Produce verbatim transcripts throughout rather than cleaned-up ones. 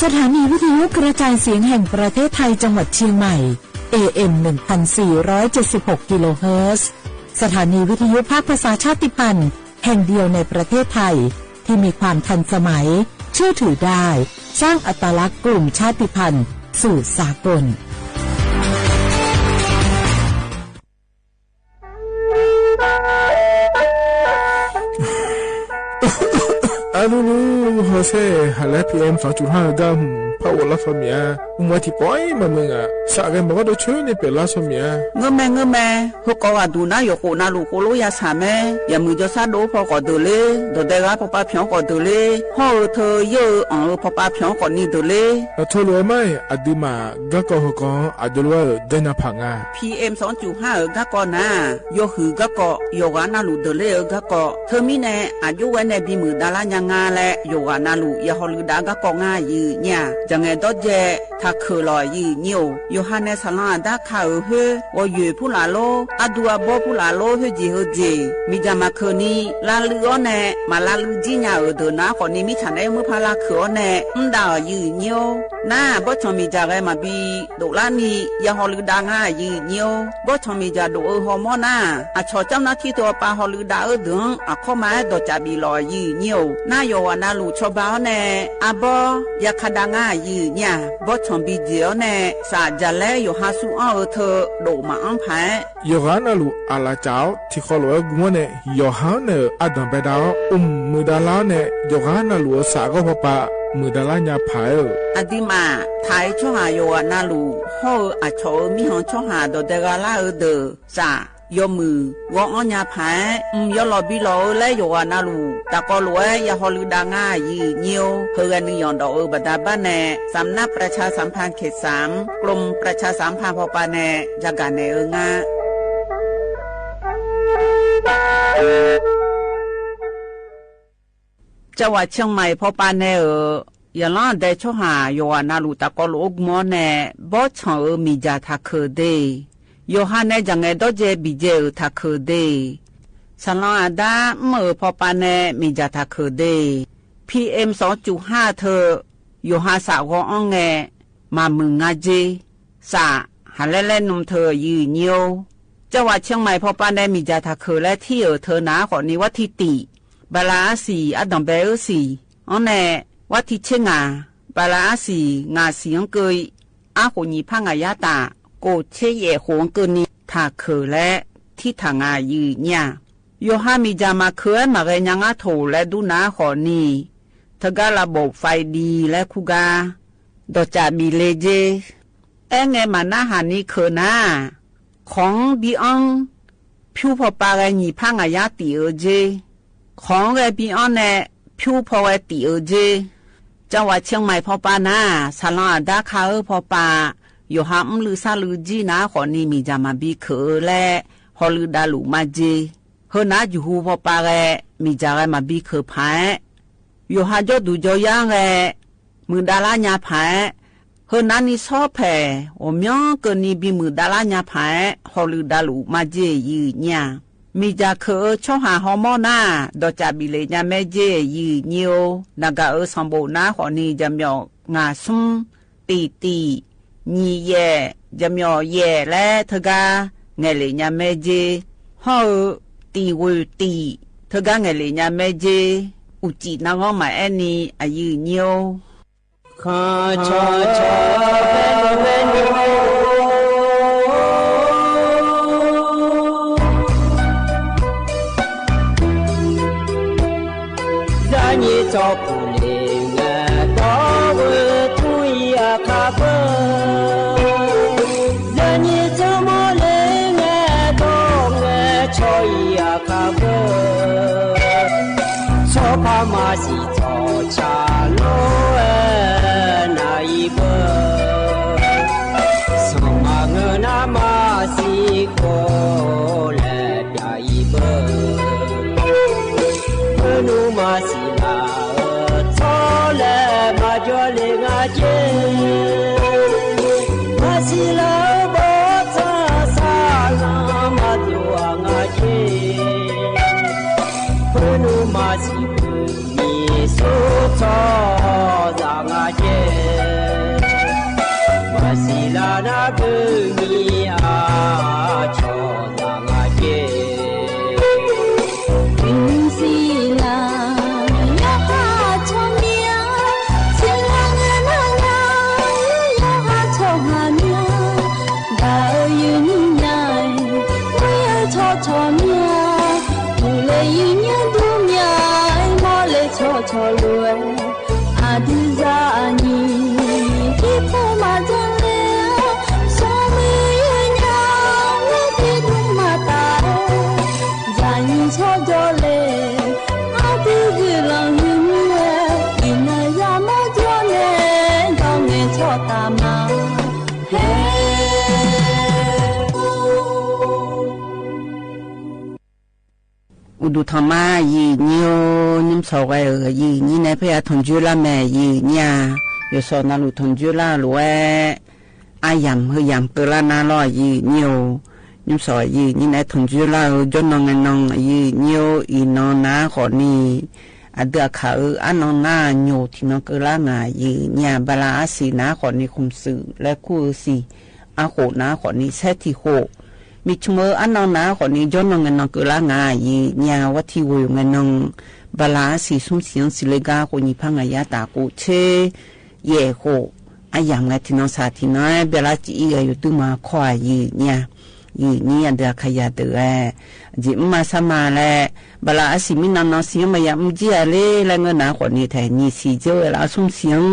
สถานีวิทยุกระจายเสียงแห่งประเทศไทยจังหวัดเชียงใหม่ เอเอ็ม หนึ่งพันสี่ร้อยเจ็ดสิบหก กิโลเฮิรตซ์ สถานีวิทยุภาคภาษาชาติพันธุ์แห่งเดียวในประเทศไทย ที่มีความทันสมัย เชื่อถือได้ สร้างอัตลักษณ์กลุ่มชาติพันธุ์สู่สากล อะลูลู ฮอเซ่ หันแล้ว พีเอ็ม สองจุดห้า เออ ก้า หืม ผ้าโอดล้าซอเมีย อุมไว้ตี้ปอยมาเมืองอะ สะแกมบอกว่าโดยเชิญนี่เป๋นล้าซอเมีย เงอะแม เงอะแม เฮากอดดูนะ หยกโขนาลูกโคโลยาสาแม่ อย่ามือจอซาโดพอก่อเดินเลย ดอกแดงร้ายพอปาเผียงก่อเดินเลย พ่อเออเธอเยอะเอออ่องเออพอปาเผียงก่อนี่เดินเลย เออ โทษเลยไม่ อะดื้อมา ก้าก็เฮากอ อะเดินเลย เดินหน้าผางา พีเอ็ม สองจุดห้า เออ ก้าก็นะ ยอหือก้าก็ หยกหานาลูกเดินเลยเออ ก้าก็ เธอมีแน่ อะยุไว้แน่ บีมือดาราญางาและ หยกหานาลูก อย่าฮอลือดาก้าก็ง่ายยือเนี่ย จะไงดอเจ ถ้าเขินหล่อยือเหี่ยว โยฮันในสารางอันดาข้าเอ๋อเฮ้ย ว่าเหยื่อผู้หลาโล อาดูอาบอผู้หลาโล เฮ้ยจีเฮ้ยจี มีจามาเขินนี้ ลาลืออ้อแน่ มาลาลือจี้ญาเอ๋อเดินนะ ขอนี้มิฉันได้เมื่อพาลาเขินอ้อแน่ อืมดาเอ๋อยือเหี่ยว น้า บอสช่องมีจาแกมาบี โดละนี้ อย่าฮอลือดาง่ายยือเหี่ยว บอสช่องมีจาโดเอ๋อฮอมอน้า อะชอเจ้าหน้าตี้ตัวปาฮอลือดาเอ๋อเดิน อะเข้ามาดอกจาบีหล่อยือเหี่ยว น้าหยกหานาลูกชอบาอ้อแน่ อะบอ อย่าคาดาง่ายยือเนี่ย บอสช่องบีเจ๋ออ้อแน่ สาจะแลหยกหาสู้อ้อเออเธอ โดมาอ้อมผาย หยกหานาลูก อะละจ๋าว ตี้คอหลวงกุมอ้อแน่ หยกหาเน่อ อะดำไปดาว อุ้มมือดาราแน่ หยกหานาลูก สาก็พอปา มือดาราญาผายเอ๋อ อะดื้อมา ถ้าเอชอบหาหยกหานาลูก ฮอเอ๋อ อะชอเอ๋อ มีหองชอบหาดอกแดงร้ายเอ๋อเดิน สา ยอมือ วออ้อญาผาย อืม ยอหล่อบีหล่อเอ๋อ และหยกหานาลูก ตะกอหลวง อย่าฮอลือดาง่ายยือเหี่ยว เฮอแกนึงหย่อนดอกเอ๋อ บาดาบ้านแน่ สำนักประชาสัมพันธ์เขตสาม กรมประชาสัมพันธ์พอปาแน่ จะกาแน่เอ๋องา จังหวัดเชียงใหม่พอปาแน่เอ๋อ อย่าล้อแดชอบหา หยกหานาลูก ตะกอหลวงกุมอ้อแน่ บอสช่องเอ๋อ มีจาถ้าเขินเด โยฮันในจะไงดอเจบีเจเอ๋อถ้าเขินเด สารางอันดา อืมเอ๋อ พอปาแน่ มีจาถ้าเขินเด พีเอ็ม สองจุดห้า เธอ โยฮันสะกออ้อแง มามึงงาเจ สา หาแลแลนุ่มเธอยือเหี่ยว จังหวัดเชียงใหม่พอปาแน่ มีจาถ้าเขินและตี้เอ๋อเธอหนา ขอนี้วัดตี้ติ บาลาอาสี อะดำแบเอ๋อสี อ้อแน่ วัดตี้เชงา บาลาอาสี งาสีอังเกย อะโขหยีผ้างายาตา โกเชแหย่โขอังเกยนี้ ถ้าเขินและตี้ถ้างายือเนี่ย โยฮันมีจามาเขินมาแกญางาโถและดูหนาขอนี้ เธอก้าระบบไฟดีและคู่ก้า ดอกจาบีเลเจ แอ้ไงมาหน้าหานี้เขินหนา ของบีอ้อง ผิวพอปาแกหยีผ้างายาติเอ๋อเจ ของแกบีอ้องแน่ ผิวพอแกติเอ๋อเจ จังหวัดเชียงใหม่พอปาหนา สารางอันดาข้าเอ๋อพอปา โยฮันอืมลือซาลือจี้หนาขอนี้ มีจามาบีเขินและ ฮอลือดาลูกมาเจ เฮอหนาอยู่ฮูพอปาแก มีจาแกมาบีเขินผาย โยฮันจ้อดูจ้อย้างแก มือดาราญาผาย เฮอหนานี้ซ้อแผ่ โอเมียงเกินนี้บีมือดาราญาผาย ฮอลือดาลูกมาเจยือเนี่ย มีจาเขินเอ๋อชอบหาฮอมอหนา ดอกจาบีเลญาแม่เจยือเหี่ยว นากาเอ๋อสองโบหนาขอนี้ จะเมียวงาซุ่ม ตีตี หยีแหย่ จะเมียวแหย่และเธอก้า แงเหลญาแม่เจ ฮอเอ๋อ ตีวือตี เธอก้าแงเหลญาแม่เจ อุจินางอ้อมหมายแอ้นี้ อะยือเหี่ยว အိၣ်သူၣ်ထီၣ်မး ယိင်းဧိၤ ညီမီးစီၤဝဲဧိၤ ယိင်းဧိၤန့ၣ် ဖဲယၤထိၣ်ကၠိလၢ်မဲာ် ယိင်းဧိၤညါ ယိၤစီၤနၤလူၢ်ထိၣ်ကၠိလၢ်လိၤဝဲ အယၢမ်ႇ ဟႁိုယၢမ်ႇ ကၢလၢ်နၤလီၤ ယိင်းဧိၤ ညီမီးစီၤ ယိင်းဧိၤန့ၣ် ထိၣ်ကၠိလၢ်ဧိၤ ကၠီနီၢ်ငဲၢ်နီၢ် ယိင်းဧိၤ အံၤနီၢ်နၤဃီၣ်န့ၣ် အဒုးအခၣ်ဧိၤ အနီၢ်နၤညိၣ်ထံၣ်နီၢ်ကၢလၢ်နၤ ယိင်းဧိၤညါ ဘၣ်လၢအစံၣ်နၤဃီၣ်န့ၣ် ခုၣ်စူၣ်လၢခူၣ်ဧိၤစံၣ် အဃိၣ်နၤဃီၣ်န့ၣ် ဆဲးထံၣ်ဃိၣ် မ့ၢ်ဆိကမိၣ်အနီၢ်နၤဃီၣ်န့ၣ် ကၠီနီၢ်ငဲၢ်နီၢ်ကၢလၢ်နၤ ယိင်းဧိၤညါ ဝဲထံဝေၤယိၤငဲၢ်နီၢ် ဘၣ်လၢအစံၣ် သူစံၣ်စံၣ်လၢဂၤဃိၣ် ညံၣ်ဖးငါယါတၢ်ကူၣ်ဆ့ ယဲၢ်ဃိၣ် အယၢမ်ႇ ငဲၢ်ထံၣ်နီၢ်ဆၣ်ထံၣ်နီၢ် ဘၣ်လၢကၠီအံၤဂၤ ယိၤတုၤမၤခီၣ် ယိင်းဧိၤညါ ယိင်းဧိၤညါ ယၤဒုးအခၣ်ယၤဒုးဝဲ ယိင်းမၤဆါမၤလဲၣ် ဘၣ်လၢအစံၣ်မ့ၢ်နီၢ်နီၢ်စံၣ် မၤယၤမုၢ်ကၠံအလ့ လၢငၢၢ်နၤဃီၣ်န့ၣ် ထဲးညံၣ်ဆံၣ်ကၠိဝဲလၢအသူစံၣ်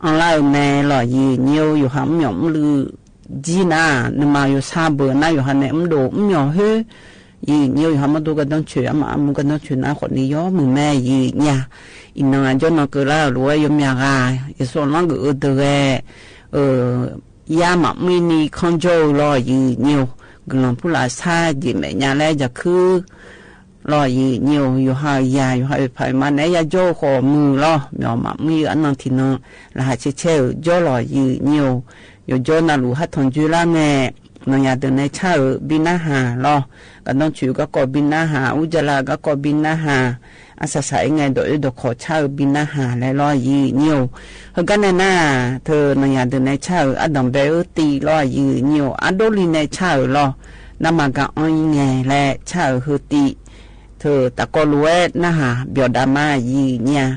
အီလၢအမဲာ်လီၤ ယိင်းဧိၤညါ ယိၤဟၣ်မ့ၢ်မုၢ်လုၢ် ကၠံနၤ နမၤယိၤဆါဘၢၣ်နၤ ယိၤဟၣ်န့ၣ် မ့ၢ်ဒိၣ်မ့ၢ်ဟၢ ယိင်းဧိၤညါ ယိၤဟၣ်မ့ၢ်ဒိၣ်ကဒီဆိၣ် အမၤအမူကဒီဆိၣ်နၤဃီၣ်န့ၣ် ယီၤမုၢ်မဲ ယိင်းဧိၤညါ အံၤနီၢ် ကၠီနီၢ်ကၢလၢ်လိၤဝဲ ယီၤမၠးဂၤ ယစီၤလီၤကအိၣ်ဒၣ်ဝဲ ယါမးမုၢ်နံၤခီၣ်ကၠိလီၤ ယိင်းဧိၤညါ ဂုၢ်လီၤဖုလၢ်ဆါ ယံာ်မဲာ်ညါလၢယၤခုၣ် လီၤ ယိင်းဧိၤညါ ယိၤဟၣ်ယၤ ယိၤဟၣ်အုၣ်ဖးမၤနဲ ယၤကၠီဃီၣ်မုၢ်လီၤ မ့ၢ်အီၤမးမုၢ်ယိၤအနီၢ်ထံၣ်နီၢ် လၢဟးဆဲးဆဲးဧိၤကၠီလီၤ ယိင်းဧိၤညါ ယိၤကၠီနၤလူၢ်ဟးထိၣ်ကၠိလၢ်မဲာ် နီၢ်ယၤဒုးနဲဆၣ်ဧိၤ ဘံနၢ်ဟၣ်လီၤ ကဒီဆိၣ်ကၢ်ကီၢ်ဘံနၢ်ဟၣ် အူကၠလးကၢ်ကီၢ်ဘံနၢ်ဟၣ် အစၢ်စၢ်အံၤငဲၢ်ဒိၣ်အၢဒိၣ်ခီၣ်ဆၣ်ဧိၤ ဘံနၢ်ဟၣ်လဲၣ်လီၤ ယိင်းဧိၤညါ ဟိုကါနဲၣ်နၤ တနီၢ်ယၤဒုးနဲဆၣ်ဧိၤ အဒီၣ်ဘဲဧိၤတံၢ်လီၤ ယိင်းဧိၤညါ အဒိလံနဲဆၣ်ဧိၤလီၤ နမၤကၤအီၤအံၤငဲၢ်လဲၣ် ဆၣ်ဧိၤဟိုတံၢ် တၢ်ကီလိၤဝဲနၢ်ဟၣ် ဘျီၣ်ဒၣ်မး ယိင်းဧိၤညါ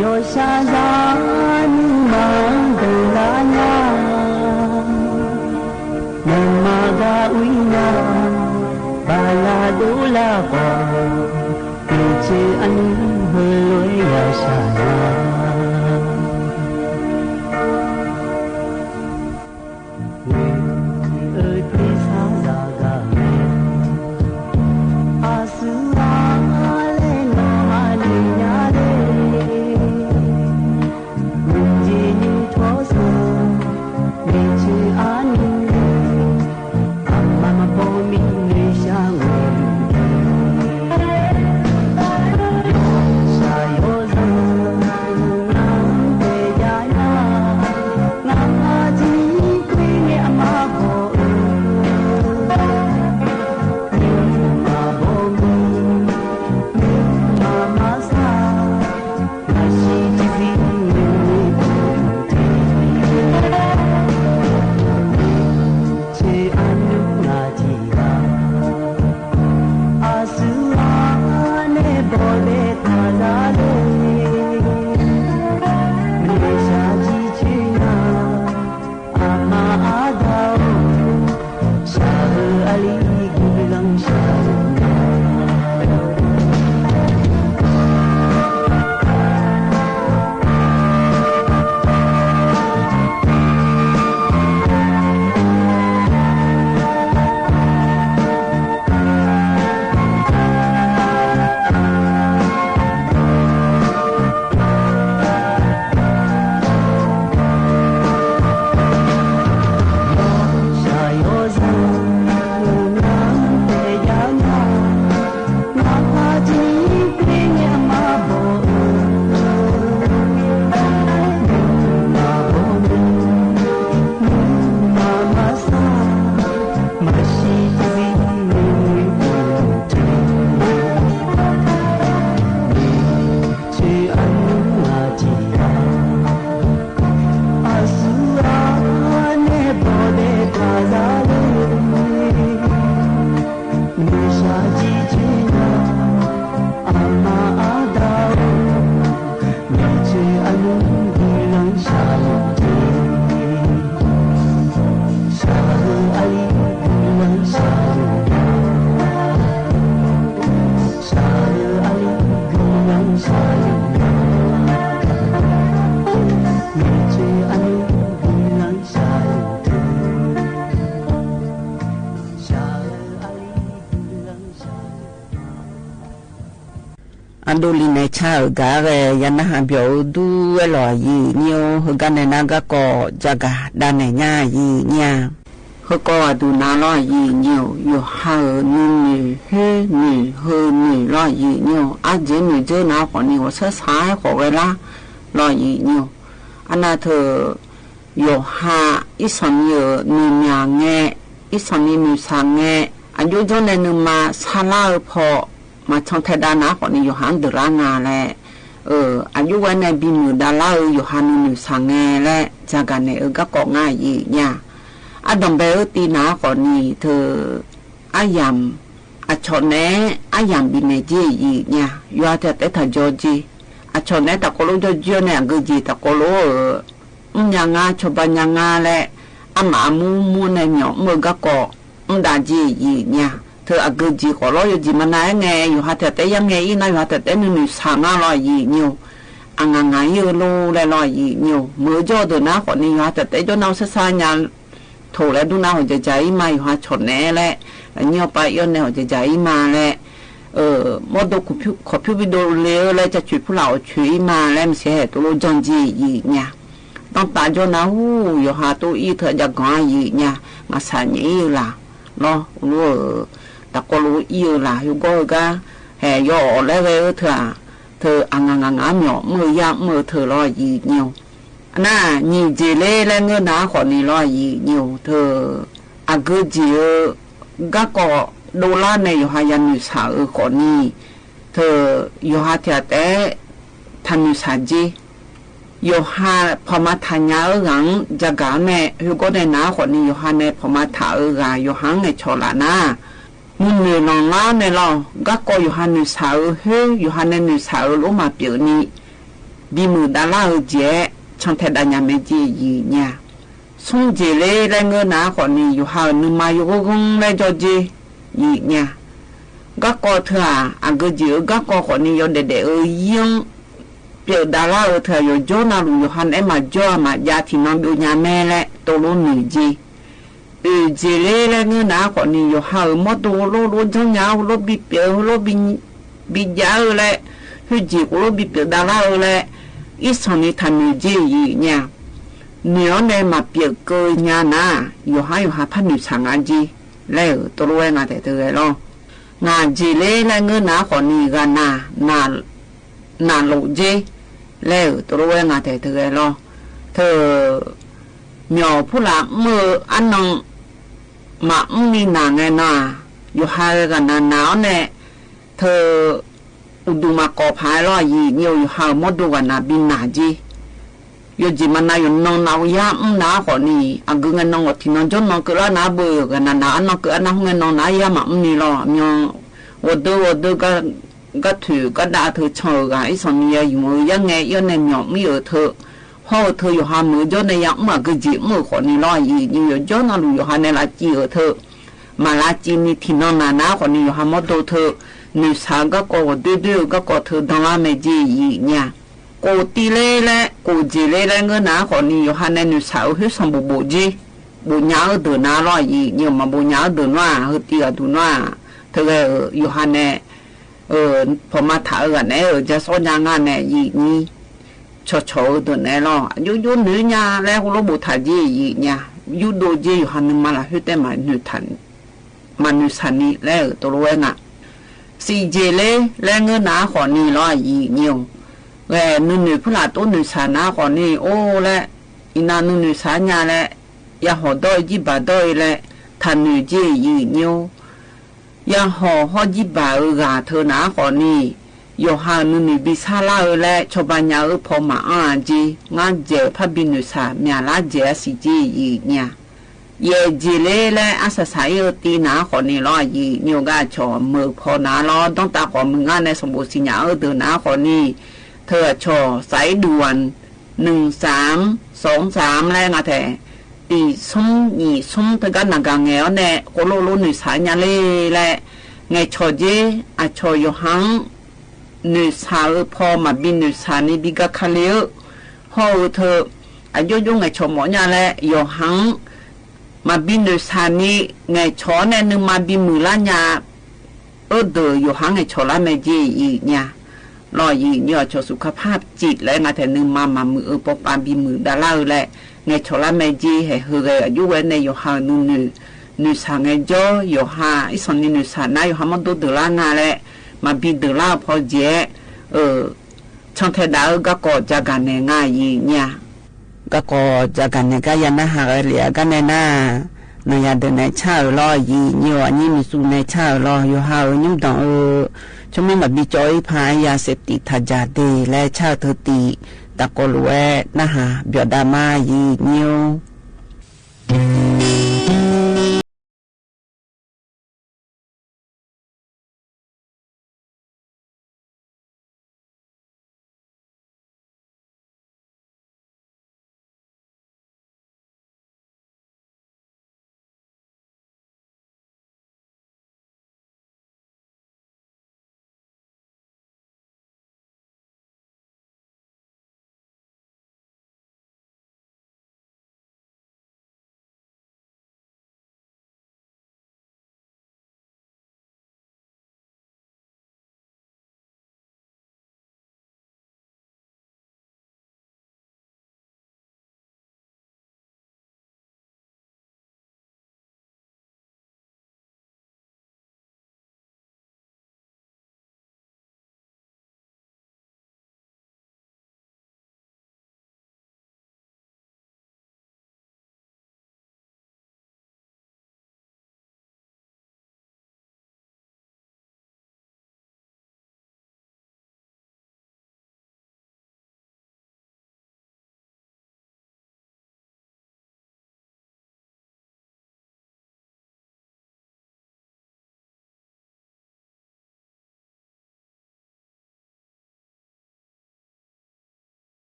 ယွၤစၢ်ယွၤနုမၤဒၣ်လၢညါ နမၤဂၤဝံၤညါ ဘၣ်လၢဒိလၢပီၢ် မ့ၢ်စၢ်အနုဟ့ၣ်လီၤယွၤစၢ်ယွၤ ဝ့ၢ်အၢသ့ဆါယၤဂၤ အစုအလဲနီၢ်အနံၣ်ညါလၢ မုၢ်ကၠံနုာ်ထီၣ်စၢၤ မ့ၢ်စၢ်အနု အမၤမၤပိာ်မံၤ နွံစၢ်ဝဲ ယွၤစၢ်ယွၤစၢ် နတဲယၤညါ နမၤစံၣ်ကွံာ်န့ၣ်အမၤဘီဧိၤ နမၤဘီမုၢ် နမၤမၤဆါ မၤဆံးတံၢ်စံၣ်မ့ၢ်မ့ၢ် စၢ်အနုငါထံၣ်ဂၤ အစုအါန့ၣ်ဘီဘဲတၢ်စၢ်လၢ မ့ၢ်စၢ်စံၣ်ဆၢနၤ အမၤအါဒၣ်ဧိၤ စၢ်ဧၢ အလံာ်ဂုၢ်လၢ်စၢ်ဧၢ အဒိလံန့ၣ် ဆါဧၢ ဂၤဂဲ ယနဟးဘျီၣ်ဧိၤဒူဝဲလီၤ ယံာ်ညိၣ်ဧိၤ ဟ့ၣ်ဂံၢ်န့ၢ်နၤ ဂၤကီၢ် ကၠၢ်ကၣ်ဒၣ်နဲၣ်ညါ ယံာ်ညိၣ်ဧိၤ ဟ့ၣ်ကီးအဒုးနၤလီၤ ယံာ်ညိၣ်ဧိၤ ယိၤဟၣ်ဧၢ နုၢ်နုၢ် ဟ့ၣ်နုၢ် ဟ့ၣ်နုၢ်လီၤ ယံာ်ညိၣ်ဧိၤ အစ့နုၢ်စ့နၤဃီန့ၣ် အိၣ်ဆၢဆါဃီဝဲလၢ လီၤ ယံာ်ညိၣ်ဧိၤ အနၢ်ထိုင် ယိၤဟၣ် အံၣ်စီၣ်နံၤဧၢ နုၢ်မၠၣ်ငဲ အံၣ်စီၣ်နံၤနုၢ်ဆၣ်ငဲ အယိၣ်ယိၣ်န့ၣ် နုၢ်မၤဆါလၢအဖီ မၤဆီၣ်ထဲဒါနၤဃီန့ၣ် ယိၤဟၣ်ဒုးလၢနၤလဲၣ် အယိၣ်ဝဲန့ၣ် ဘံမုၢ်ဒါလၢအ ယိၤဟၣ်နုၢ်နုၢ်ဆၣ်ငဲလၢ ကၠၢ်ကၣ်နဲၣ်အၢ ဂၤကီၢ် ယံာ်ညိၣ်ဧိၤ အဒီးဘဲဧၢ တံၤနၤဃီန့ၣ် ထိုင် အယၣ် အဆီၣ်နဲ အယၣ်ဘံနဲၣ်က့ ယံာ်ညိၣ်ဧိၤ ယွၤထၢၣ်တဲထၢၣ်ကၠီက့ အဆီၣ်နဲတၢ်ကိၣ်လိကၠီကၠီန့ၣ် အဂ့ၢ်က့ၤတၢ်ကိၣ်လိဧၢ အမုၢ်ညါငါ ဆီၣ်ဘၣ်ညါငါလဲၣ် အမးအမူမူန့ၣ် မၠီၣ်မုၢ်ဂၤကီၢ် မုၢ်ဒါက့ ယံာ်ညိၣ်ဧိၤ ထိုင်အဂ့ၢ်က့ၤဃီလီၤ ယိၤက့ၤမနၤအဲၣ်ငဲ ယိၤဟၣ်ထၢၣ်တဲယါငဲအံၤနၤ ယိၤဟၣ်ထၢၣ်တဲနုၢ်နုၢ်ဆၣ်ငါလီၤ ယံာ်ညိၣ်ဧိၤ အငၢၣ်ငၢၣ်ယိၣ်လိၤလဲၣ်လီၤ ယံာ်ညိၣ်ဧိၤ မုၢ်ကၠီဒိၣ်နၤဃီန့ၣ် ယိၤဟၣ်ထၢၣ်တဲကၠီနၤ အိၣ်ဆၢဆါညါ ထိၣ်လဲၣ်ဒုးနၤ ဟီၣ်ကၠၢ်ကၠၢ်အံၤမး ယိၤဟၣ်ဆီၣ်နဲလဲၣ် အညိၣ်ပၢ်အံၤန့ၣ် ဟီၣ်ကၠၢ်ကၠၢ်အံၤမးလဲၣ် မီၢ်ဒိၣ်ခိၣ်ဖၠူၣ် ခိၣ်ဖၠူၣ်ဘံဒိၣ်လ့ဧၢလဲၣ် ကၠၢ်ဆွံးဖုလၢ်အိၣ်ဆွံးအံၤမးလဲၣ် မ့ၢ်စ့ၢ်ဟဲတိၢ်လိကၠီက့ ယံာ်ညိၣ်ဧိၤ တၢ်တၢ်ကၠီနၤဟူ ယိၤဟၣ်တိၢ်အံၤ ထိုင်အယၣ်ကီၢ် ယံာ်ညိၣ်ဧိၤ မၤဆၣ်ညါအံၤဧၢလၢ် လီၤ အိၣ်လိဧၢ တၢ်ကိၣ်လိအံၤဧၢလၢ် ဟ့ၣ်ဂီၢ်ဧၢဂၤ ဟဲယီၤအီၣ်လဲၣ်ဂ့ၤဧၢ ထိုင် ထိုင်အငၢၣ်ငၢၣ်ငၢၣ် မၠီၣ်မုၢ်ယါမုၢ် ထိုင်လီၤ ယံာ်ညိၣ်ဧိၤ အနၢ် ညံၣ်က့ၤလ့လဲၣ် ငၢၢ်နၤဃီန့ၣ်လီၤ ယံာ်ညိၣ်ဧိၤ ထိုင် အဂ့ၢ်က့ၤဧၢ ဂၤကီၢ်ဒိၣ်လၢ်န့ၣ် ယိၤဟၣ်ယၤနုၢ်ဆၣ်ဧၢဃီန့ၣ် ထိုင် ယိၤဟၣ်ထၢၣ်တဲ ထၢၣ်နုၢ်ဆၣ်က့ ယိၤဟၣ်ဖီၣ်မၤထၣ်ညါဧၢဂၤ ကၠၢ်ကၣ်နဲၣ် ဟ့ၣ်ဂီၢ်န့ၢ်နၤဃီန့ၣ် ယိၤဟၣ်န့ၣ် ဖီၣ်မၤထၣ်ဧၢဂၤ ယိၤဟၣ်ငဲၤဆီၣ်လၢ်နၤ မုၢ်နုာ်လီၤလၢ်န့ၣ်လီၤ ဂၤကီၢ်ယိၤဟၣ်နုၢ်ဆၣ်ဧၢ ဟ့ၣ် ယိၤဟၣ်န့ၣ်နုၢ်ဆၣ်ဧၢ လၢမၤပၠိၣ်နံၤ ဘံမုၢ်ဒါလၢ်ဧၢက့ၤ ဆီၣ်ထဲဒါညါမဲာ်က့ ယံာ်ညိၣ်ဧိၤ ဆူက့ၤလ့လဲၣ် ငၢၢ်နၤဃီန့ၣ် ယိၤဟၣ်ဧၢ နုၢ်မၤယိၤဂီၢ်ဂီၢ်လၢကၠီက့ ယံာ်ညိၣ်ဧိၤ ဂၤကီၢ်ထိုင် အဂ့ၢ်က့ၤဧၢ ဂၤကီၢ်ဃီန့ၣ် ယီၤဒဲးဒဲးဧၢ ယံပၠိၣ်ဒါလၢ်ဧၢ ထိုင်ယီၤကၠီနၤလူၤ ယိၤဟၣ်န့ၣ် မၤကၠီမၤယါထံၣ်နီၣ်ဘိညါမဲာ်လဲၣ် တိၢ်လိနုၢ်က့ အၢၣ်က့ၤလ့လဲၣ် ငၢၢ်နၤဃီန့ၣ် ယိၤဟၣ်ဧၢ မီၢ်ဒိၣ်လိၣ်လိၣ်ကၠီညါ လိၣ်ဘံပၠိၣ် လိၣ်ဘံယါဧၢလဲၣ် ဟ့ၣ်က့ၤကိၣ်လိဘံပၠိၣ်ဒါလၢ်ဧၢလဲၣ် အံၣ်စီၣ်နံၤထၢၣ်နုၢ်က့ ယံာ်ညိၣ်ဧိၤ နုၢ်အီၤန့ၣ် မၤပၠိၣ်ကၢညါနၤ ယိၤဟၣ် ယိၤဟၣ်ဖးနုၢ်ဆၣ်ငါက့ လဲၣ်ဧၢ တိၢ်လိဝဲငါထဲတဂဲၤလီၤ ငၢ်က့ၤလ့လဲၣ် ငၢၢ်နၤဃီန့ၣ် ဂၤနၤ နၢ်လိာ်က့ လဲၣ်ဧၢ တိၢ်လိဝဲငါထဲတဂဲၤလီၤ ထိုင် မၠီၣ်ဖုလၢ်မုၢ်အနီၢ် မၤအုၣ်နံၤနၤငဲၤနၤ ယိၤဟၣ်ဂၤနၤနၤအီၤန့ၣ် ထိုင် အိၣ်ဒူၣ်မၤကီၢ်ဖးလီၤ ယံာ်ညိၣ်ဧိၤ ယိၤဟၣ်ဧၢ မီၢ်ဒိၣ်ဂၤနၤဘံနၤက့ ယီၤက့ၤမၤနၤ ယီၤနီၢ်နၤ ယါအုၣ်နၤဃီန့ၣ် အဂ့ၢ်ငဲၤနီၢ် ဂီၤထံးနီၢ်ကၠီနီၢ် ကၢလၢ်နၤဘၣ် ဂၤနၤနၤ အနီၢ်ကၢအနၢ်ဟူ ငဲၤနီၢ်နၤ ယါမၤအုၣ်နံၤလီၤ မၠီၣ် ဂီၤဒၢဂီၤဒၢ ဂၤထုး ဂၤဒါ ထိုင် ဆီၣ်ဧၢဂၤ အံၣ်စီၣ်နံၤယါ ယုၢ်ဧၢ ယါငဲၤအီၤန့ၣ် မၠီၣ်မံဧၢ ထိုင် ဟီၣ်ဧၢ ထိုင် ယိၤဟၣ်မုၢ်ကၠီန့ၣ် ယါအုၣ်အဂ့ၢ်က့ၤမုၢ်ဃီန့ၣ်လီၤ ယံာ်ညိၣ်ဧိၤ ယီၤကၠီနၤလူၤ ယိၤဟၣ်န့ၣ် လၢကံၢ်ဧၢ ထိုင် မၤလၢကံၢ်နံၤထံးနီၢ်နၤနၤဃီန့ၣ် ယိၤဟၣ်မီၢ်ဒိၣ်ထိုင် နုၢ်ဆၣ်ဂၤကီၢ်ဂီၤဒွဲၣ်ဒွဲၣ် ဂၤကီၢ်ထိုင် ဒီလၢမဲာ်က့ၤ ယံာ်ညိၣ် ကိၣ်တံၢ်လ့လဲၣ် ကိၣ်က့ၤလ့လဲၣ် ငၢၢ်နၤဃီန့ၣ် ယိၤဟၣ်နဲၣ်နုၢ်ဆၣ်ဧိၤ ဟ့ၣ်စီၣ်ဘူးဘူးက့ၤ ဘူးညါဧိၤဒၢးနၤလီၤ ယံာ်ညိၣ် မၤဘူးညါဧိၤဒၢးနွါ ဟ့ၣ်တံၢ်ဂၤဒုးနွါ တဂၤဧိၤ ယိၤဟၣ်နဲၣ် ဖီၣ်မၤထၣ်ဧိၤဂၤနဲၣ်ဧိၤ ကၠၢ်စီညါငါနဲၣ် ယံာ်ညိၣ် ဆီၣ်ဆီၣ်ဧိၤဒၢးနဲၣ်လီၤ ယူၢ်ယူၢ်နုာ်ညါလၢဟူလိာ်ဘူးထၣ်က့ၤ ယံာ်ညိၣ် ယူၢ်ဒိၣ်က့ၤ ယိၤဟၣ်နုၢ်မၤလၢဟ့ၣ်တဲ မၤနုၢ်ဆၣ်နံၤလၢ တိၢ်လိဝဲငါ စံးက့ၤလ့လဲၣ် ငၢၢ်နၤဃီန့ၣ်လီၤ ယံာ်ညိၣ် ဂဲၤနုၢ်နုၢ်ဖုလၢ်တိၢ်နုၢ်ဆၣ်နၤဃီန့ၣ် အိၣ်လဲၣ် အံၤနၤနုၢ်နုၢ်ဆၣ်ညါလဲၣ် ယဟီၣ်ဒီးအံၤ ယံၣ်ဘၣ်ဒီးအံၤလဲၣ် ထၢၣ်နုၢ်က့ၤ ယံာ်ညိၣ် ယဟီၣ်ဟီၣ်ယံၣ်ဘၣ်ဧိၤဂၤ ထၢၣ်နၤဃီန့ၣ် ယိၤဟၣ်နုၢ်နုၢ်ဘံဆါလၢ်ဧိၤလၢ ဆီၣ်ဘၣ်ညၣ်ဧိၤဖီမၤအါအါက့ၤ ငါယဲၢ်ဖးဘံနုၢ်ဆၣ် မၠၣ်လါယဲၢ်အစံၣ်က့ၤ ယံာ်ညိၣ် ယဲၢ်က့ၤလ့လဲၣ် အစၢ်စၢ်အံၤဧိၤတံၢ်နၤဃီန့ၣ်လီၤ ယံာ်ညိၣ် ဂၤဆီၣ်မုၢ်ဖီနၤလီၤ ဒီးတၢ်ဃီမုၢ်ငါနဲၣ် စီၤဘိၣ်စံၣ်ညါဧိၤဒၢးနၤဃီန့ၣ် ထၢၣ်အဆီၣ် စးအံၤဒုးဝၣ် နုၢ်စၢမ် စီၤစၢမ် လၢငါထဲ တံၢ်ဆိမ်း နံၣ်ဆိမ်း တဂၤနၤဂၤငဲၤအီၤနဲၣ် ကိးလိာ်လိာ်နုၢ်ဆၣ်ညါလ့လဲၣ် ငဲၤဆီၣ်က့ၤ အဆီၣ်ယိၤဟၣ် နုၢ်ဆၣ်ဧိၤဖီမၤဘံနုၢ်ဆၣ်န့ၣ် ဘံဂၤခါလ့ဧိၤ ဟီၣ်ဧိၤထၢၣ် အယိယိငဲၤဆီၣ်မီၣ်ညါလၢ ယိၤဟၣ် မၤဘံနုၢ်ဆၣ်န့ၣ် ငဲၤဆီၣ်န့ၣ် နုၢ်မၤဘံမုၢ်လါညါ အၢဒၢး ယိၤဟၣ်ငဲၤဆီၣ်လၢမဲာ်က့ၤ ယံာ်ညိၣ် လီၤ ယိယိ အီၤ ဆၢစုခါဖးစံးလၢ ငါထဲနုမၤမၤမုာ်အၢ ပီပၤဘံမုာ်ဒၣ်လၢ်အၢလၢ ငဲၤဆီၣ်လၢ်မဲာ်ကၠ့ ဟဲဟ့ၣ်ဂဲၤအယုၢ်ဝဲန့ၣ် ယိၤဟၣ်အၢ နုၢ်နုၢ် နုၢ်ဆၣ်ငဲၤကၠီ ယိၤဟၣ် အံၣ်စီၤနံၤနုၢ်ဆၣ်နါ ယိၤဟၣ်မီၣ်ဒိၣ်ဒုးလၢ်နၤလဲၣ် မၤဘံဒုးလၢ်အဖီယဲၢ် ဆၣ်ထဲဒၣ်အၢ ကၣ်ကီၤကၠါကၤနဲ ငါယိယိ ကၣ်ကီၤကၠါကၤနဲ ကယၤနၢ်ဟးဂဲၤလံ အကါနဲနၤ နီၢ်ယၤဒုးနဲဆၣ်အၢလီၤ ယိယိ အညိမုၢ်သူနဲဆၣ်အၢလီၤ ယိၤဟၣ်အၢ ညိမုၢ်ဒိၣ်အၢ ဆိမိၣ်မၤဘံကၠီအံၤဖး ယၤစဲးတံးထးယၤဒ့လဲၣ် ဆၣ်အၢ ထုးတံး တၢ်ကိးလိာ်ဝဲ နၢ်ဟး ဘျီၣ်ဒၣ်မး ယိယိ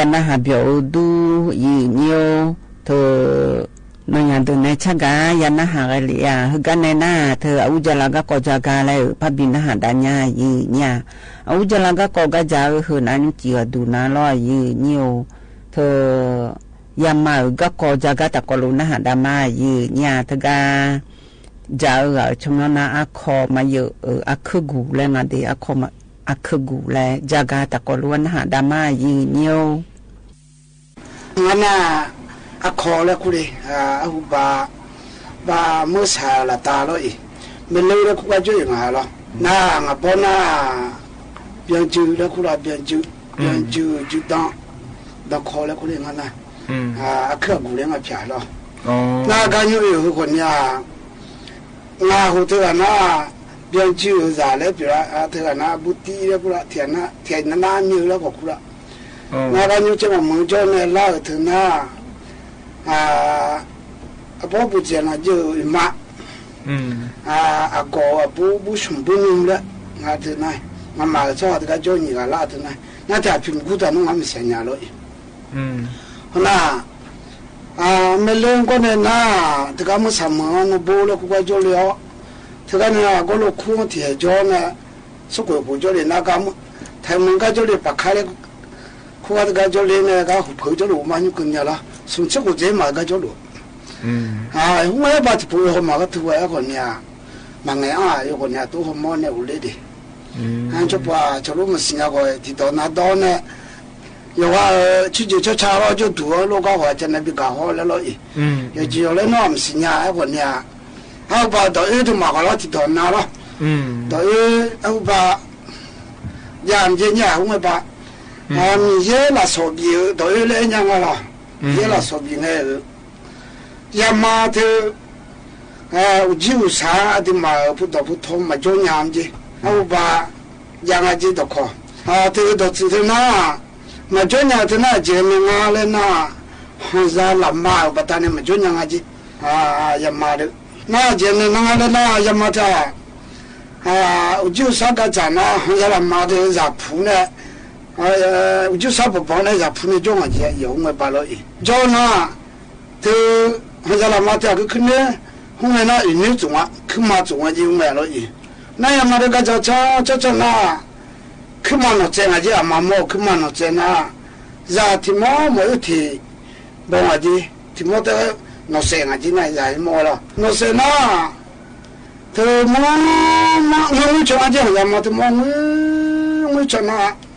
ယၤနၢ်ဟးဘျီၣ်အၢဒူ ယိယိ ထုး နီၢ်ယၤဒုးနဲဆၣ်ဂၤ ယၤနၢ်ဟးဂဲၤလံဧါ ဟ့ၣ်ကါနဲနၤ ထုး အအူကၠါလၢကၣ်ကီကၠါဂၤလဲၣ် ဖးဘံနၢ်ဟးဒၣ်ညါ ယိယိ အအူကၠါလၢကၣ်ကီကၠါဂၤ ဟ့ၣ်နၤ နုၢ်စံးအီၤဒုးနၤလီၤ ယိယိ ထုး ယၤမၤအၢ ကၣ်ကီကၠါဂၤ တၢ်ကိးလိာ်နၢ်ဟးဒၣ်မး ယိယိ ထုးဂၤ ကၠါအၢဂၤ ဆိမိၣ်နၤအခီၣ်မၤယၢၤအၢ အခၢၣ်ဂူာ်လဲၣ် ငါဒ်အခီၣ်မၤ အခၢၣ်ဂူာ်လဲၣ် ကၠါဂၤ တၢ်ကိးလိာ်ဝဲနၢ်ဟးဒၣ်မး ယိယိ ငါနၢ် အခီၣ်လၢခူလံ အဟူဘၣ် ဘၣ်မုၢ်ဆၣ်လၢတၢ်လီၤအံၤ မ့ၢ်လၢလၢခူကၠိယိာ်ငါလီၤ နၢ် ငါဘီနၢ် ဘျီယုၢ်လၢခူလီၤ ဘျီယုၢ် ဘျီယုၢ် ယုၢ်ဒီ ဒီခီလၢခူလံ ငါနၢ် အခၢၣ်ဂူာ်လၢငါဖျါလီၤ နၢ် ကါညိၣ်အံၤ ဟ့ၣ်ခိၣ်နံၤဧါ ငါဟူးထုးဂၤနၢ် ဘျီယုၢ်စၢ်လၢပျၢၤ ထုးဂၤနၢ် ဘူးတံၢ်လၢခူလီၤ ထံၣ်နၢ် ထံၣ်နၢ်မ့ၢ်လၢကီၢ်ခူလီၤ နၢ် ကါညိၣ်ကဲမး မုၢ်ကၠိန့ၣ် လၢအထုးနၢ် အဘီဘူးစဲးနၢ် ယိာ်အံၤမး အကိာ်အဘူး ဘူးဆူၣ်ဘူးနုာ်လၢ နၢ် ထုးနၢ် မၤမၤကစီၣ် တဂၤကၠီၣ်နံၣ်ဂၤလၢ်တၢ်န့ၣ် နတၢ်ဖံးမုၢ်ကူတၢ်နုၢ် မ့ၢ်စ့ၢ်ညါလီၤအံၤ. ဟိုနာ် အမ့ၢ်လၢကီၢ်န့ၣ်နၤ တဂၤမုၢ်ဆၣ်မုၢ်အီၤ နဘိလၢခိၣ်ကၢ်ကၠီၣ်လ့အီၤ တဂၤန့ၣ် အကီၢ်လၢခိၣ်ထံၣ်ဟဲကၠီန့ၣ် စကွဲးပူၤကၠီၣ်လ့နၤ ကမုၢ် ထဲမုၢ်ကၢ်ကၠီၣ်လ့ ပာ်ခါလၢ ခိၣ်ကၢ်တဂၤကၠီၣ်လ့န့ၣ် ကဟူးဖုးကၠီၣ်လ့ မၤညူကညးလီၤ ဆူၣ်ဆ့ၣ်ကူၣ်က့မၤကၠီၣ်လ့ အဟူးဝဲဘၣ်တပူၤ ဟီမၤကထူဝဲအဂီၢ်န့ၣ် မၤငဲအါ ယဂီၢ်န့ၣ် တိဟီမီန့ၣ်အိၣ်လၢဒံး ကၠီၣ်ပှၤ ကၠီၣ်လ့မၤစံၣ်ညါဂီၢ် တံၤဒီးနါဒီးန့ၣ် ယဝဲ ဆူၣ်က့ၤဆၢဆါလီၤ ကၠီၣ်တူၢ်အီၤ လိၣ်ကီၢ်ဂီၢ် ကနၣ်ဘံၣ်ကဟီလဲလီၤအံၤ ယက့ၤယီၤလၢနီၢ်မၤစံၣ်ညါ အဂီၢ်န့ၣ် အဟူးဘၣ်ဒီးအၢတမၤဂီၤလီၤ တံၤဒီးနါလီၤ ဒီးအၢ အဟူးဘၣ် ယၤမ့ၢ်ယဲညါ ဟူးဝဲဘၣ် မံၤယဲလၢစီၤဘံၣ်ဧၢ ဒီးအၢလၢညါငါလီၤ ယဲလၢစီၤဘံၣ်န့ၣ်ဧၢ ယမၤတ့ၢ် အူကၠံအူစၢ် အတံၤမၤဧၢ ဖိဒီးဖိထီ မၤကၠီၣ်ညါမ့ၢ်က့ အဟူးဘၣ် ယၤငါက့ဒီးခီ တ့ၢ်ဒီးစုတ့ၢ်နၤ မၤကၠီၣ်ညါတ့ၢ်နၤ ကဲန့ၣ်နၤလၢနၤ ဟီၣ်စၢ်လၢ်မါဧၢ ဘၣ်တၢ်န့ၣ် မၤကၠီၣ်ညါငါက့ ယမၤတ့ၢ် နၤကဲန့ၣ်နၤလၢနၤ ယမၤတ့ၢ် အူကၠံအူစၢ်ကစၢ်နၤ ဟီၣ်စၢ်လၢ်မါတ့ၢ် စၢ်ဖူန့ၣ် အူကၠံအူစၢ်ဘီဘီန့ၣ် စၢ်ဖူန့ၣ် ကၠီၣ်ငါက့ ယဟူးဝဲဘၣ်လီၤအံၤ ကၠီၣ်နၤ တ့ၢ် ဟီၣ်စၢ်လၢ်မါတ့ၢ် ခုခုန့ၣ် ဟူးဝဲနၤ အံၤနုၣ်ကၠီၣ်ဝဲ ခုမၤကၠီၣ်ဝဲက့ ဟူးဝဲလီၤအံၤ နၤယမၤတ့ၢ်ကစၢ် ကၠီၣ်ကၠီၣ်နၤ ခုမၤနီၢ်စဲးငါက့ အမၤမီၢ် ခုမၤနီၢ်စဲးနၤ ယၤထံၣ်မီၢ်မီၢ်အုၣ်ထံၣ် ဘီမၤက့ ထံၣ်မီၢ်တ့ၢ် နီၢ်စဲးငါက့နၤ ယၤဟံးမီၢ်ဝဲလီၤ နီၢ်စဲးနၤ တ့ၢ်မီၢ် မီၢ် မီၢ်ငုၢ်ဆၢနၤက့ ယမၤတ့ၢ်မီၢ်ငုၢ် ငုၢ်ဆၢနၤ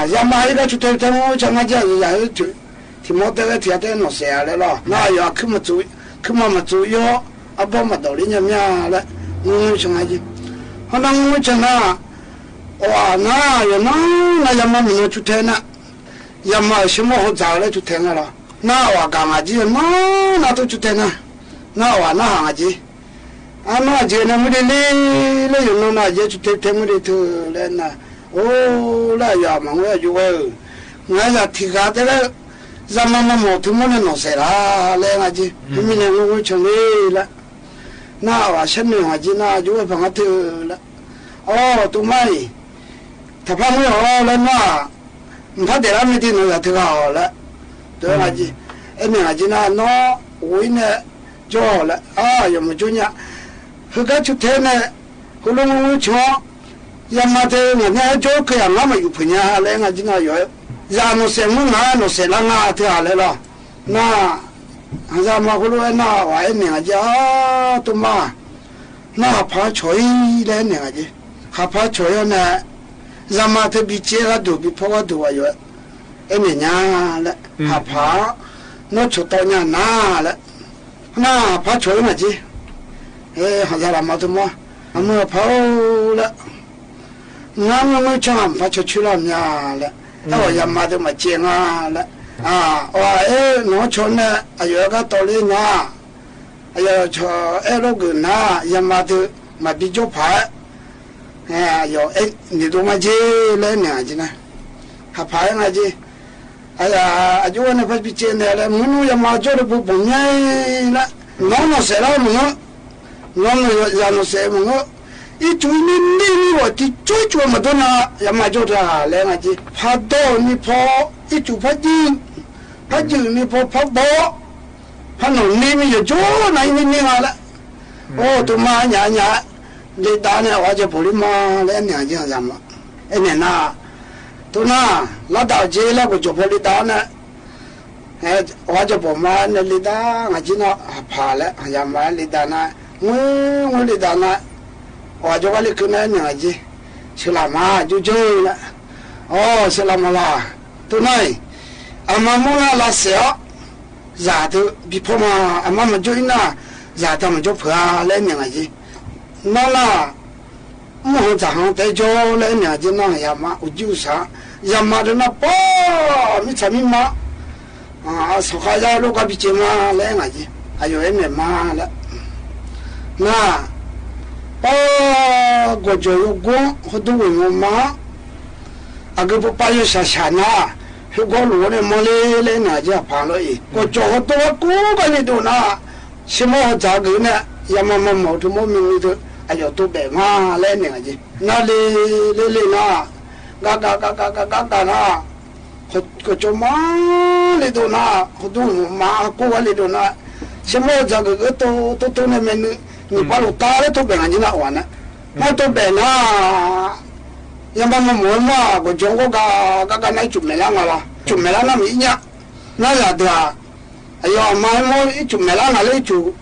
ယမၤအံၤကဆူၣ်ထဲထဲ မီၢ်ငုၢ်ဆၢနၤက့ ယၤဟံးထံၣ် ထံၣ်မီၢ်တ့ၢ်ဝဲထံၣ်အတ့ၢ်နီၢ်စဲးလၢလီၤ နၤယွၤ ခုမၤကၠီၣ် ခုမၤမၤကၠီၣ်ယီၤ အဘီမၤဒိးလံညါမ့ၢ်လၢ မီၢ်ငုၢ်ဆၢနၤက့ ဟီၣ်နၤ မီၢ်ငုၢ်ဆၢနၤ အိၣ်နၤ ယနီၢ်နၤ ယမၤမုၢ်နီၢ်ဆူၣ်ထဲနၤ ယမၤဆၢမီၢ်ဟီၣ်စၢ်လၢဆူၣ်ထဲနၤလီၤ နၤအိၣ်အကါငါက့ ယနီၢ်နၤတိဆူၣ်ထဲနၤ နၤအိၣ်နၤဟးငါက့ အနီၢ်က့န့ၣ် မုၢ်ဒ်လံ လၢယနီၢ်နၤက့ ဆူၣ်ထဲထဲမုၢ်ဒ်ထူၣ်လၢနၤ အိၣ်လၢယွၤမၤငွေအယိဝဲဧၢ နၤယၤထံၣ်ဂၤတဲလၢ ယမၤမၤမီၢ်ထူၣ်မီၢ်န့ၣ်နီၢ်စဲးလၢ် လၢနၤက့ မ့မ့ၢ်န့ၣ် ငိုငိုဆၢလံလၢ နၤအိၣ်ဆၢနုာ်ငါက့ နၤယိဝဲဖးငါထူၣ်လၢ အိၣ် တိမါအံၤ တၢ်ဖးမုၢ်အီၤလၢနၤ နဖးဒဲးလၢမ့ၢ်တံၢ်နီၢ်ယၤတဂၤအီၤလၢ တဂၤက့ အဲၣ်န့ၢ်ငါက့နၤ နီၢ်ဝံၤန့ၣ် ကၠီၣ်လၢ အါ ယမၤကၠီၣ်ညါ ဟဲကါဆူၣ်ထဲန့ၣ် ဟိလိာ်ငိုငိုဆၢ ယမၤတ့ၢ်နၤန့ၣ် ကၠီၣ်က့ၤယၤ ငါမၤယူၤဖုးညါလၢနၤက့ နၤယိဝဲ ယၤနီၢ်စဲးမုၢ်နၤ နီၢ်စဲးလၢနၤတဂၤလၢလီၤ နၤ ယၤမၤဟိလိာ်ဝဲနၤ ဝဲအဲၣ်န့ၢ်ငါက့ အါ တိမါ နၤဟးဖးဆီၣ်အံၤလၢအဲၣ်န့ၢ်ဂၤက့ ဟးဖးဆီၣ်အံၤန့ၣ် ယမၤတ့ၢ်ဘံၣ်စ့ကဒီး ဘံၣ်ဖီကဒီးဝဲယိဝဲ အဲၣ်န့ၢ်ညါလၢ ဟးဖး နီၢ်ဆီၣ်တီညါနၤလၢ နၤဟးဖးဆီၣ်အံၤမၤက့ ဟဲ ဟီၣ်စၢ်လၢ်မါတမါ အမုၢ်အဖးအိၣ်လၢ နၤမုၢ်မုၢ်ဆၢ နၤဖးဆီၣ်ဆူၣ်လီၤမ့ၢ်လၢ တၢ်ဝဲယမၤတ့ၢ်မၤစဲးနၤလၢ အါ အီၤအဲၣ်နီၢ်ဆီၣ်န့ၣ် အယိဝဲကတီၤလံနၤ အယိဝဲဆီၣ်အဲၣ်လိာ်ကွံာ်နၤ ယမၤတ့ၢ်မၤဘံၣ်ကၠီၣ်ဖး အယိဝဲအဲၣ်န့ၣ်ဒိၣ်မးက့လၢအဲၣ်န့ၢ်ဂၤက့နၤ ဟးဖးအဲၣ်နၤက့ အယိဝဲန့ၣ်ဖးဘံၣ်စ့န့ၣ်လၢ မုၢ်နုာ်ယမၤကၠီၣ်တပူၤပိာ်ညါလၢ နီၢ်နီၢ်စဲးလၢမုၢ်နုာ် နီၢ်နီၢ်ယၤနီၢ်စဲးမုၢ်နုာ် အံၣ်စူၤအံၤန့ၣ်န့ၢ်မံဝဲတံၤကၠိကၠိမၤဒိၣ်နၤ ယမၤကၠီၣ်တၢ်လၢနၤက့ ဖးဒိၣ်န့ၢ်ဖီ အံၣ်စူၤဖးယုၢ် ဖးယုၢ်န့ၢ်ဖီဖးဘီ ဖးနီၢ်န့ၢ်မံယကၠီၣ်နၤအံၤန့ၢ်န့ၢ်နၤလၢ အိၣ် တိမါညါညါ လံာ်ဒါန့ၣ် အဝဲကၠီၣ်ပိာ်လံမးလၢအဲၣ်န့ၢ်ဂၤက့ ယမၤ အဲၣ်န့ၢ်နၤ တိနၤ လါဒၣ်က့လၢကၠီၣ်ပိာ်လံာ်ဒါန့ၣ် အဝဲကၠီၣ်ပိာ်မးန့ၣ်လံာ်ဒါ ငါက့နၤဟးဖးလၢယမၤလံာ်ဒါနၤ ငွ့ငွ့လံာ်ဒါနၤ အဝဲကၠီၣ်ဝဲလံာ်ခုန့ၣ်န့ၢ်ဂၤက့ ဆၢလၢ်မါ ကၠိကၠိလၢ အိၣ် ဆၢလၢ်မါလၢ် တိနၤအံၤ အမၤမုၢ်လၢ်လၢ်စဲးအီၤ ယၤတဘံၣ်ဖီမး အမၤမၤကၠီၣ်အံၤနၤ ယၤတၢ်မၤကၠီၣ်ဖုးဧါလၢအဲၣ်န့ၢ်ဂၤက့ နီၢ်နၤ မုၢ်ဟီၣ်တၢ်ဟီၣ်တဲကၠီလၢအဲၣ်န့ၢ်ဂၤက့ နၤယၤမၤ အူကၠံအူစၢ် ယမၤဒီးနၤပှၤ မ့ၢ်ဆၣ်မ့ၢ်မး အစီၤဃာ်ယါလိာ်ကွၢ်ဘံၣ်စ့မးလၢအဲၣ်ဂၤက့ အယိဝဲအဲၣ်န့ၢ်မးလၢ နၤ ပှၤ ကီၢ်ကၠီၣ်ယိၤကီၢ် ဟီၣ်ဒိၣ်ဝ့ၢ်မီၢ်မး အကပၤပာ်ယီၤစှၤစှၤနၤ ဟ့ၣ်ကီၢ်လိာ်ဝဲန့ၣ်မီၢ်လ့လၢအဲၣ်န့ၢ်ဂၤက့ ဟးဖးလီၤအံၤ ကီၢ်ကၠီၣ်ဟီၣ်ဒိၣ်ဝဲကိးဂၤန့ၣ်ဒိၣ်နၤ ဆ့မိၣ်ဟီၣ်စၢ်ဂ့ၤန့ၣ် ယမၤမၤမီၢ်ထူၣ်မီၢ်မ့ၢ်ဂ့ၤ အယိာ်တိူဝ်းဘဲၣ်မးလဲၣ်န့ၣ်အီၤက့ၤ နၤလ့ လ့လ့နၤ ဂၤဂၤဂၤဂၤဂၤဂၤနၤ ကီၢ်ကၠီၣ်မးလ့ဒိၣ်နၤ ကီၢ်ဒိၣ်မး ကိၢ်ဝဲလ့ဒိၣ်နၤ ဆ့မိၢ်စၢ်ဂ့ၤဂ့ၤတိၢ်တိၢ်တိၢ်န့ၣ် မ့ၢ်နုၤ နံၣ်ပှၢ်လိာ်တၢ်လၢတိူဝ်းဘဲၣ်နၤက့ၤနၤအီၤနၤ မ့ၢ်တိူဝ်းဘဲၣ်နၤ ယမၤမိၢ်မိၢ်မး ကီၢ်ကၠီၣ်ဂီၢ်ဂၤ ဂၤဂၤနၤ အံၤကူၣ်မဲာ်လၢနၤလီၤ ကူၣ်မဲာ်လၢနၤမ့ၢ်အံၤညါ နၤယၤဒၣ် အယိာ်အမၤမိၢ် အံၤကူၣ်မဲာ်လၢနၤလၢအံၤကူၣ်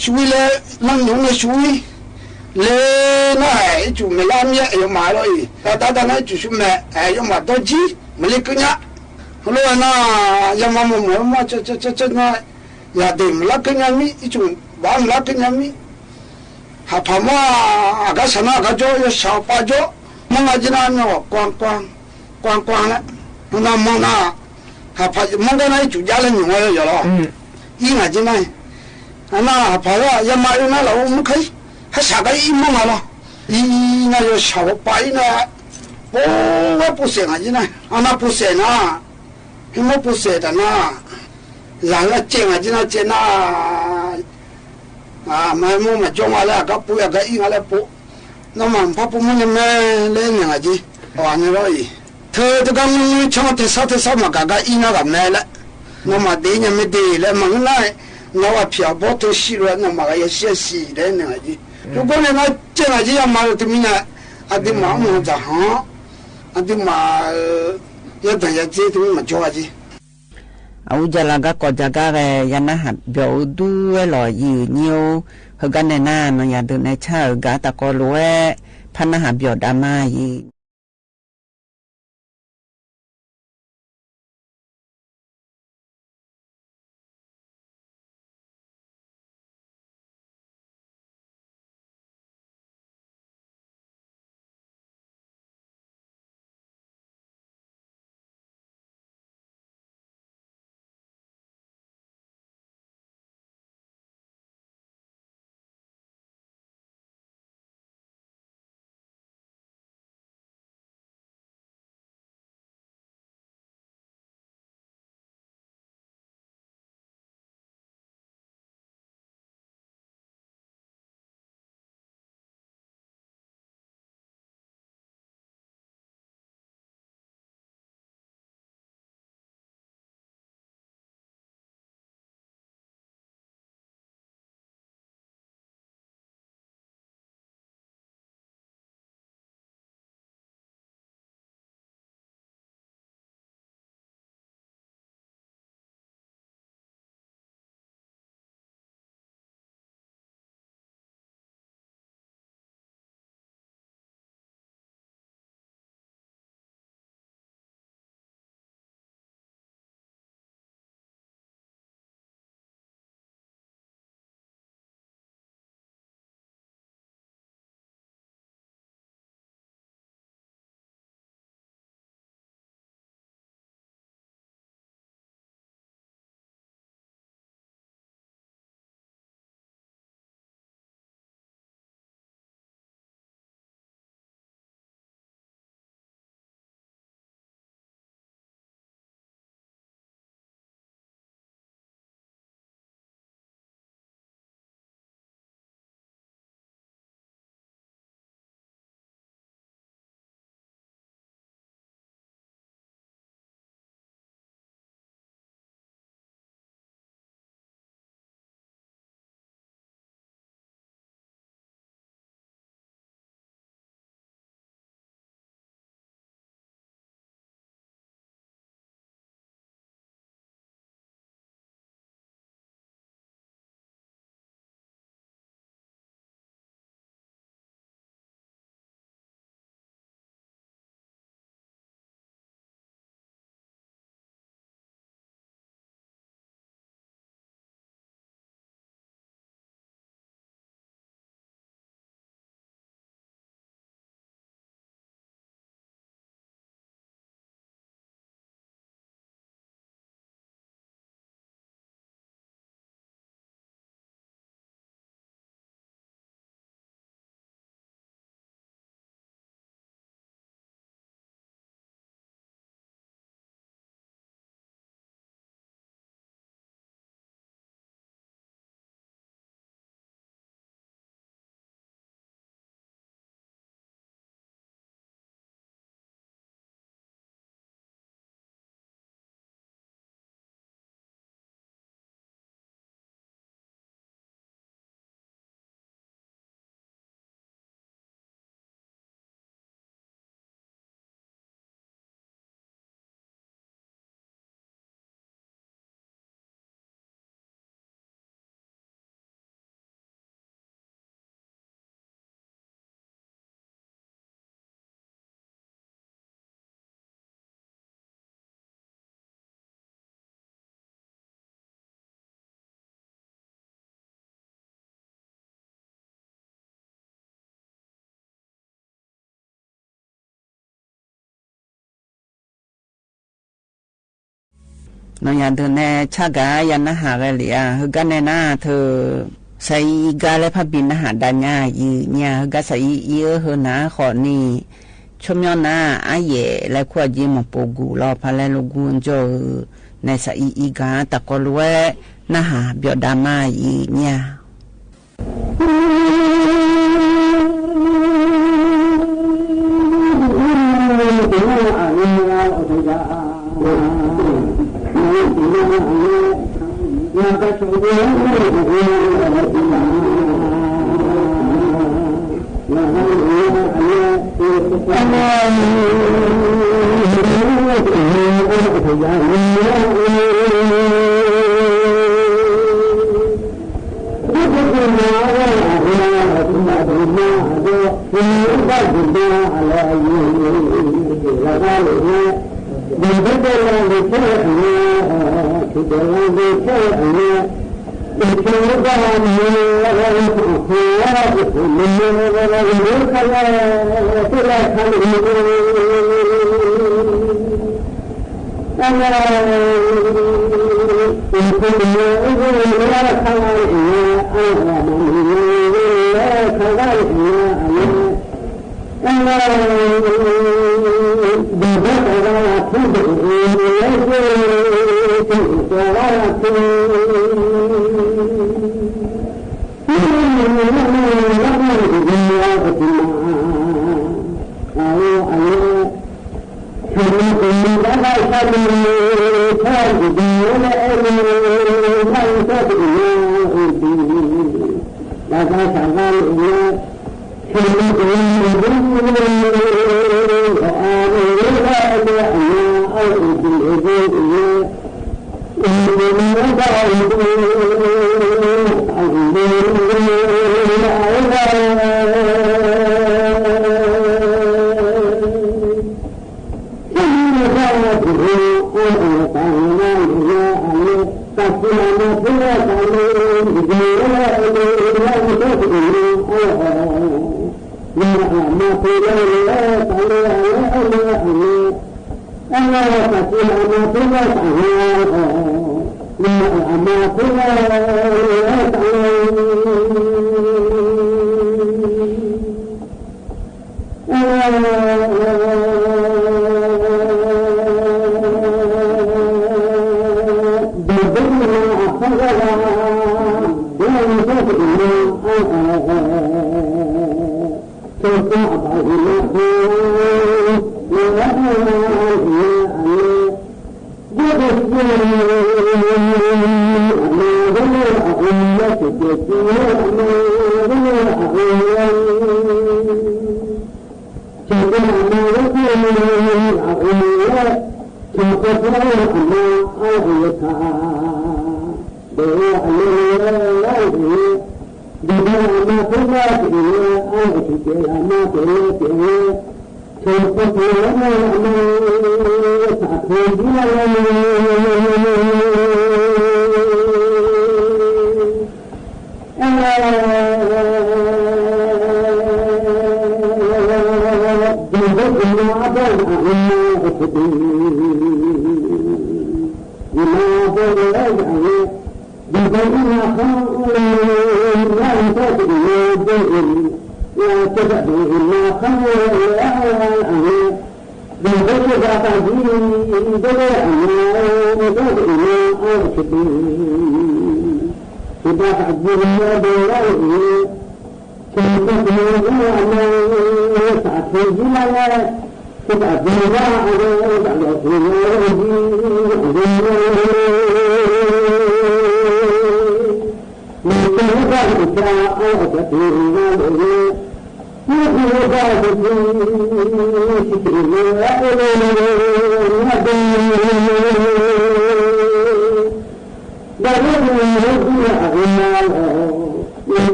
ဆွံလၢ နၢ်နုာ်န့ၣ်ဆွံ လၢနၤ အံၤကူၣ်မဲာ်လၢမ့ၢ် အယိာ်မၤလီၤအံၤ တၢ်တၢ်တၢ်နၤ အံၤကူၣ်ဆွံမဲာ် အယိာ်မၤဒီးကံ မ့ၢ်လၢကညး လီၤနၤ ယမၤမိၢ်မိၢ်မး ကၠီၣ်ကၠီၣ်ကၠီၣ်ကၠီၣ်နၤ ယၤဒၣ်မ့ၢ်လၢကညးမံ အံၤကူၣ်ဘၣ်မ့ၢ်လၢကညးမံ ဟးဖးမး အကစၢ်နၤအကၠီ ယဆၣ်ပာ်ကၠီ မုၢ်နၤက့ၤနၤ မ့ၢ်ဝဲ ကွၢ် ကွၢ် ကွၢ် ကွၢ်လၢ မုၢ်နၤ မုၢ်နၤ ဟးဖး မုၢ်ကနၤ အံၤကူၣ်ယါလၢညိးဝဲလၢယီၤလီၤ အံၤနၤက့ၤနၤ အနၤဟးဖးလၢ ယမၤအံၤနၤလီၤ မုၢ်ခါ ဟဲဆၣ်ကါအံၤမုၢ်နၤလီၤ အံၤနၤ ယဆၣ်ပာ်အံၤနၤ ပိာ်ဝဲပိာ်စဲးနၤက့ၤနၤ အနၤပိာ်စဲးနၤ ဟဲမိၢ်ပိာ်စဲးတၢ်နၤ ယၤလၢကဲးနၤက့ၤနၤ ကဲးနၤ အမၤမိၢ်မၤကၠီမးလၢ အကါပိာ် အကါအံၤနၤလၢပိာ် နမၤဖးပိာ်မုၣ်န့ၣ်မ့ၢ်လၢန့ၣ်လီၤက့ၤ အီၤန့ၣ်လီၤအံၤ ထၢတကါမုၢ်မုၢ် ဆီထဲစးထဲစး မၤကၤကါအံၤနၤဂၤမ့ၢ်လၢ နမၤဒ်ညါမ့ၢ်ဒ်လဲၣ် မၤနၤ နဝဲဖျၢၣ်ဘီထၢဆံးလီၤ နမၤကၤယဲၢ်ဆံးဆံးဒ်န့ၣ်လီၤက့ၤ တကီၢ်န့ၣ် နကဲးနၤက့ၤ ယမၤလၢတမံၤနၤ အဒုးမၤအီၣ်မၤတၢ်ဟီ အဒုးမၤ ယဲတၢ်ယဲစ့တမံၤမၤကၠီက့ၤ အဝဲယလၢဂၤ ကီၢ်ယၤဂၤဂ့ၤ ယနၢ်ဟးပျီၣ်အူဒူဝဲလီၤ ယံာ်ညိ ဟဲဂၤန့ၣ်နၤ နီၢ်ယၤဒုးနဲဆၢဂၤ တၢ်ကီလိာ်ဝဲ ဖးနၢ်ဟးပျီၣ်ဒၣ်မးယံာ် နီၢ်ယၢ်ဒိၣ်နဲ ဆါဂၤယၤနၢ်ဟးဂဲၤလံဧါ, ဟူးဂဲၤနဲနၤ ထၢၣ် စၢ်အံအံဂၤလၢဖါဘံၣ်နၢ်ဟးဒါညါ ယံာ်ညါ ဟူးဂဲၤ စၢ်အံအံဧၢ ဟူးနၤ ဃိးနံၣ် ဆိမိၣ်နၤ အါယဲၢ် လဲၤခူၣ်အယ့မီၢ်ပိာ်ဂူၢ်လီၤ ဖဲလဲၣ်လိာ်ကူၣ်ကၠိ နဲ စၢ်အံအံဂၤ တၢ်ကီလူဝဲ နၢ်ဟးဘျီဒါမး ယံာ်ညါ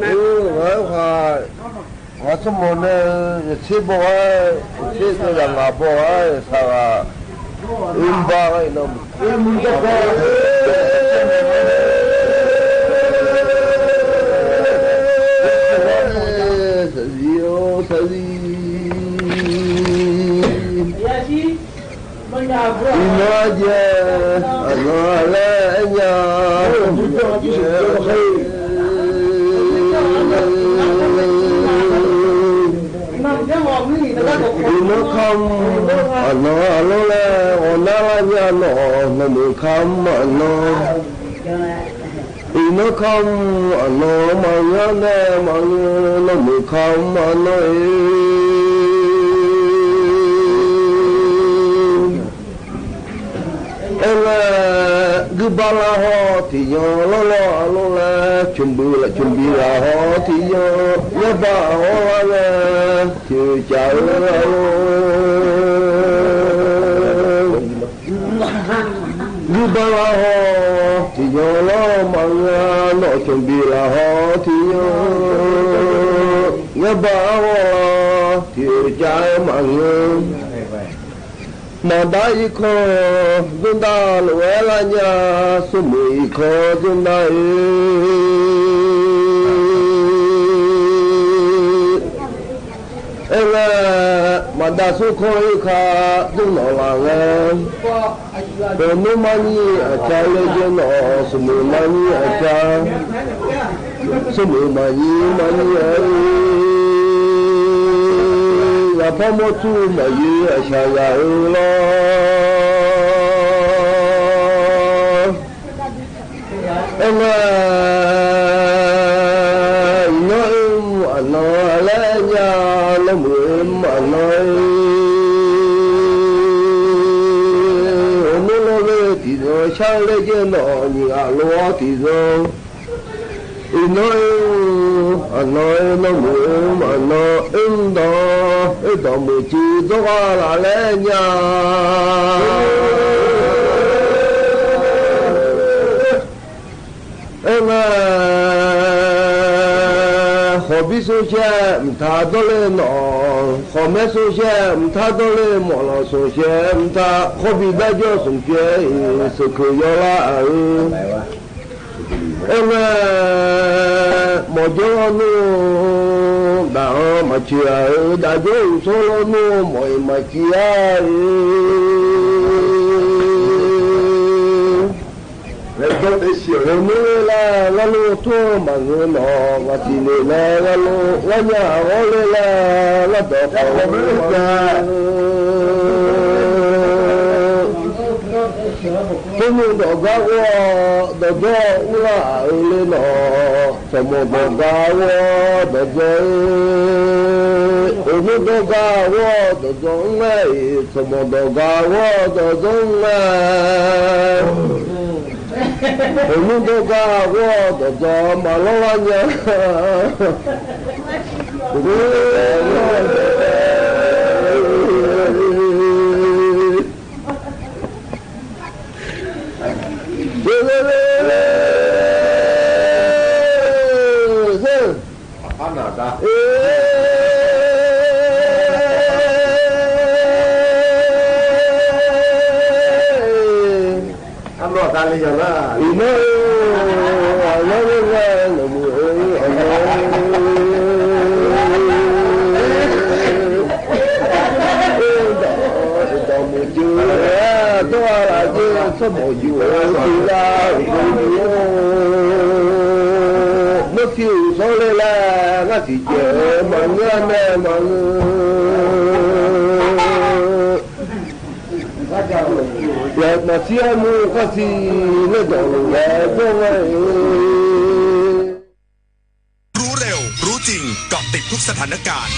Ơ, ngài Hòa, ngài Sum Môn ne, yê chî bok a, yê chî yê ngao bok a, yê sa a, ưm ba a, ê nô. Sa zi ô, sa zi. Ina je, ana le nya. Ina kam, ana lo le, ona la nya no, na mu kam ana. Ina kam ana ma nya ne ma nya na mu kam ana e. Ê le, gui ba la hô ti yo lo lo a lo le, chum bu la chum bi la hô ti yo, ya ba hô la le, ti cha a lo. Gui ba la hô ti yo lo ma nga, no chum bi la hô ti yo, ya ba hô la, ti cha ma nga. Ma da i khô, zun da lu e la nya, su mu i khô, zun da e. Ê le, ma da su khô i kha, zun no la nge. K'o nu ma nyi a cha le je no, su mu ma nyi a cha. Su mu ma nyi ma nyi a e. Ya pa mo su ma nyi a cha ya e lo. Ê le, i no ưm a no le nya, no mu ưm a no e. O nu lo le ti zo, sha le je no, nyi a lo ti zo. I no ưm a no e, no mu ưm a no, ưm do, e do mu chi zo ga la le nya. Ê le, k'o bi su she, m'ta do le no, k'o me su she, m'ta do le mo lo su she, m'ta, k'o bi da jo su she, i su ku yo la a e. เออ หมอโจ้ลอนู่น ดาวมาเชียร์ เออ ดาวโจ้ลอนู่น หมอมาเชียร์ เออ แล้วก็ไปเชียร์ เออ เมื่อเวลา ว่าลูกทั่วมาเงินหนอ ว่าสิเนยนะ ว่าลูก ว่าอย่าเอาเลยละ ว่าดอกเขา เออ พวกมึงดอกกาว่า ดอกยออุระเออเลยหนอ สมองดอกกาว่า ดอกยอเออ โอ้ มึงดอกกาว่า ดอกยอไง สมองดอกกาว่า ดอกยอไง โอ้ มึงดอกกาว่า ดอกยอมาแล้ววะเนี่ย รู้เร็ว รู้จริง เกาะติดทุกสถานการณ์